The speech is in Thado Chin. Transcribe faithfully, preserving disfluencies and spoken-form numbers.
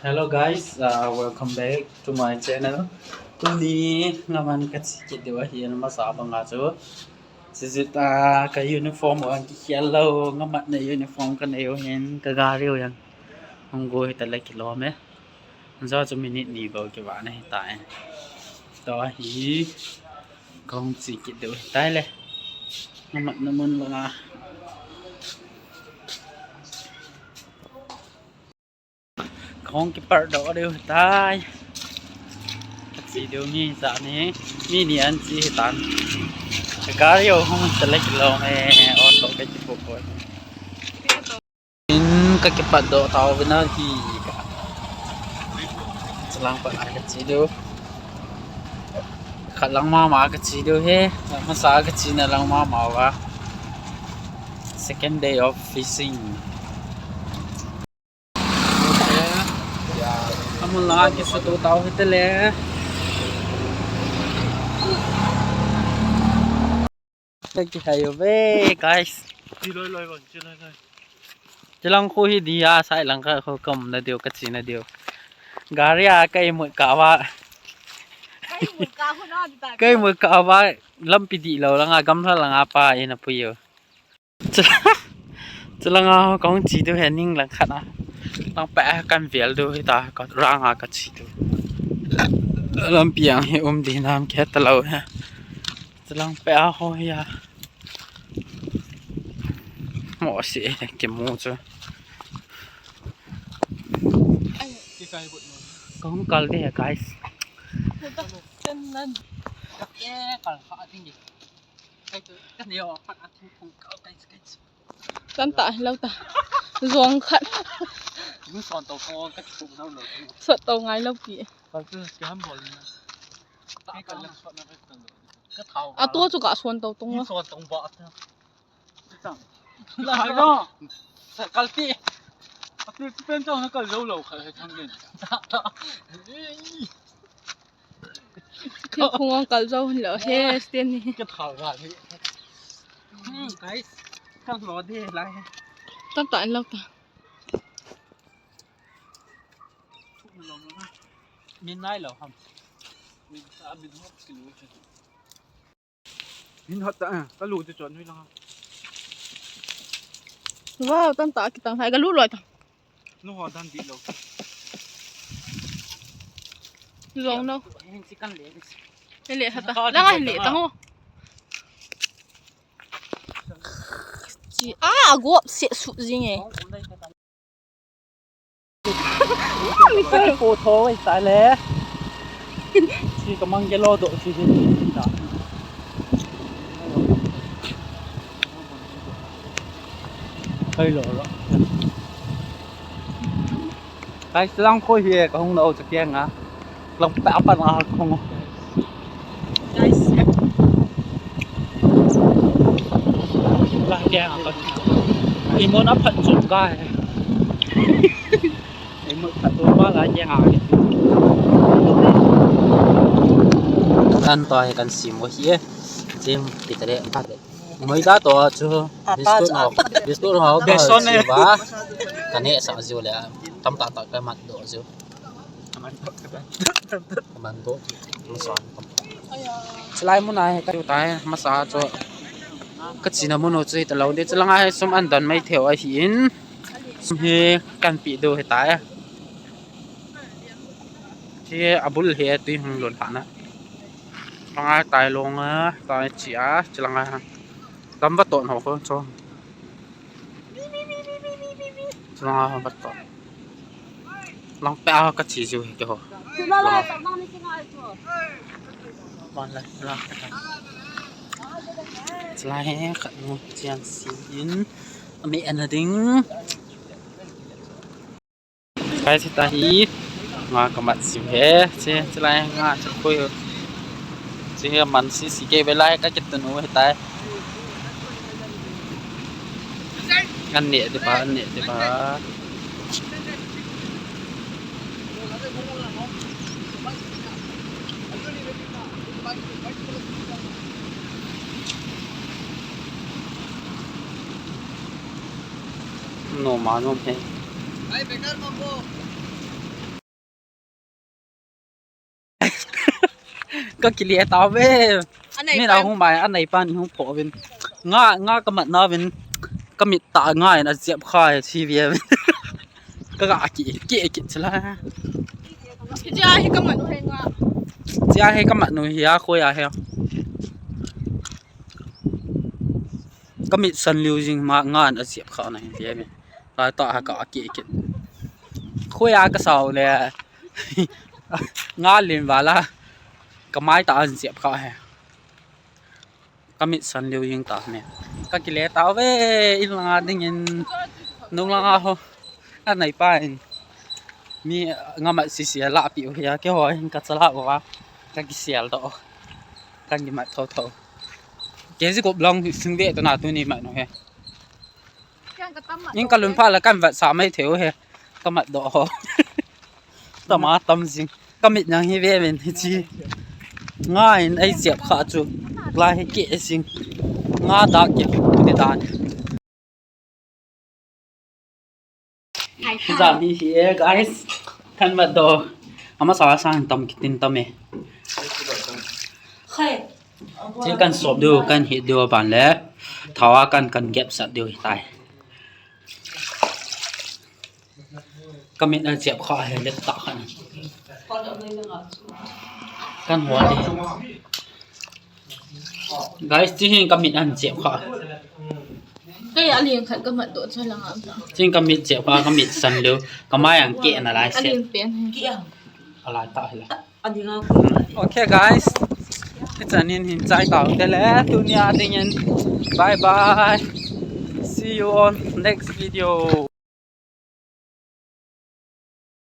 Hello guys, uh, welcome back to my channel. Tuni ngaman kachi kit diu ahi, masa banga chu. Sijita ka uniform ang kikhel lou, ngamat na uniform kanei u hin, ka gari u jong hung go hita le kilom e. Anjo chu minute ni bou kivah na hita e. Tua hi kahung chi kit diu hitai le. Ngamat na mun banga. Kahung kipat doh diu hitai. Kachi diu mi jat ni, mi ni an chi hitan. Gari u hung select lou e, auto ka kipu ko. In ka kipat doh tau vin ahi ka. Chulang pat a kachi diu. Khat lang mama kachi diu hi. Masa kachi na lang mama uva. Second day of fishing. Amun langa kisuto tau hite le. Kihei uve, guys. Chi loi loi bon, chi loi loi. Chilang khu hi dia, sai lang ka khu kam na diu, kachi na diu. Gari a ka imut ka va. Ka imut ka khu na di ta. Ka imut ka va, lampi dihlou langa, gamla langa pa ina pui u. Chulanga kahung chi diu hi ning lang khat a. Lang peh a kan vel diu hita, ka rang a kachi diu. Lampi ang hi um di nam khe talou hi. Chulang peh a ho hi a. Mo si kimu chu. Kahung kal de guys. Kal kha ding. Tan ta, lou ta. Jong khat. Sot to ngai lou pi. A to chu ka son to tong. Kalti. Ati pen chong na kal jou lou kha thang din. Thingphung ang kal jou lou he, Sten ni. Ka thau ga le. Hmm, guys. Kan lo de lai. Tam ta in lou ta. Min nai lou ham. Min sa min hot kilo. Min hot ta, eh, ka lu ti chon hui lang. Wow, tam ta kitang hai ka lu loi ta. Nu ho dan di lo. Long no. Hin si kan le. Hin le ha ta. Lang hin le ta ngo. Chi a go se su jing e. Ka po tho e ta le. Chi ka mang ke lo do chi hin ta. Kai lo lo. Kai silang ko hi ka hung lo cha kiang a. Lang pa pa na khong. Guys. Lang kiang a. Imon a phat chun ka. Imon phat chun ba lang kiang a. Kan to hi kan sim ko hi. Sim kita le. Moi ta to chu biscuit ho, biscuit ho ba. Ka ne sa ju le tam ta ta ka mat do ju. Ka man do. Ma sa. Chulai mun a hi ka tai ma sa chu. Ka chi na mun u chu hita lou de, chulanga hi sum an don mai thei u ahin. Sum hi kan pi do hita. Chi a bul hi tui hung lon pha na. Panga tai long a, tai chi a, chulanga. Lam va ton ho ko cho. Chulanga va ton. Lang pe a ka chi ju ke ho. Chulai he khat nu chian si in. Ami an ding. Guys, hita hi nga ka mat sim he, che, che lai nga che koi ho. Che hi man si si ke ve lai ka ke tunu hita. An ne de ba, an ne de ba. No ma no he. Bhai, bekar mambo. Ka kile tauve. Anei Min pan. Ahung mai, anei pan hung pho vin. Nga, nga ka mat na vin. Ka mit tah nga in a jep kha e chi ve vin. Ka ga ki, ki, ki chila. Chia hi ka mat nu he nga. Chia hi ka mat nu hi a khoi a he. Ka mit san liu jing ma nga in a jep kha na hi ve vin. Ka ta ha ka ki, ki. Khoi a ka sao le. Nga lim vala. Ka mai tah a jep kha he. Ka mit san liu jing ta me. Ka kile tauve, in langa dingin, nung langa ho. Anei pan. Mi nga mat sisi a la pi u hia, keiho hin ka chala u va. Ka kisel doh. Ka kimat tho tho. Kei ji kop long sing ve to na tuni mat nu he. Kiang ka tam mat In doh ka lun le. Pha la kan vat sa mai theu he. Ka mat doh ho. Tama tam jing. Ka mit nang hi ve vin hi chi. Nga in ei jep kha chu. Lai hi ke jing. Nga da ke pu ni dan. Hi hi e, guys. Kan mat doh. Ama sa sa tam kitin tam e. Khai. Chin kan sop diu, kan hit diu ban le. Thawa kan, kan gep sat diu hi tai. Ka mit a jep kha he le ta khan. Kan hua di. Guys, chi hin ka mit an jep kha. Kei a liang khat ka mat doh cha langa. Chin ka mit jep kha, ka mit san liu. Ka mai ang ke na lai A se. Liang pen he. Kia. A lai ta he la. A liang a ku. Okay, guys. Hichanin hin chai tau te le. Tunia dingin. Bye bye. See you on next video.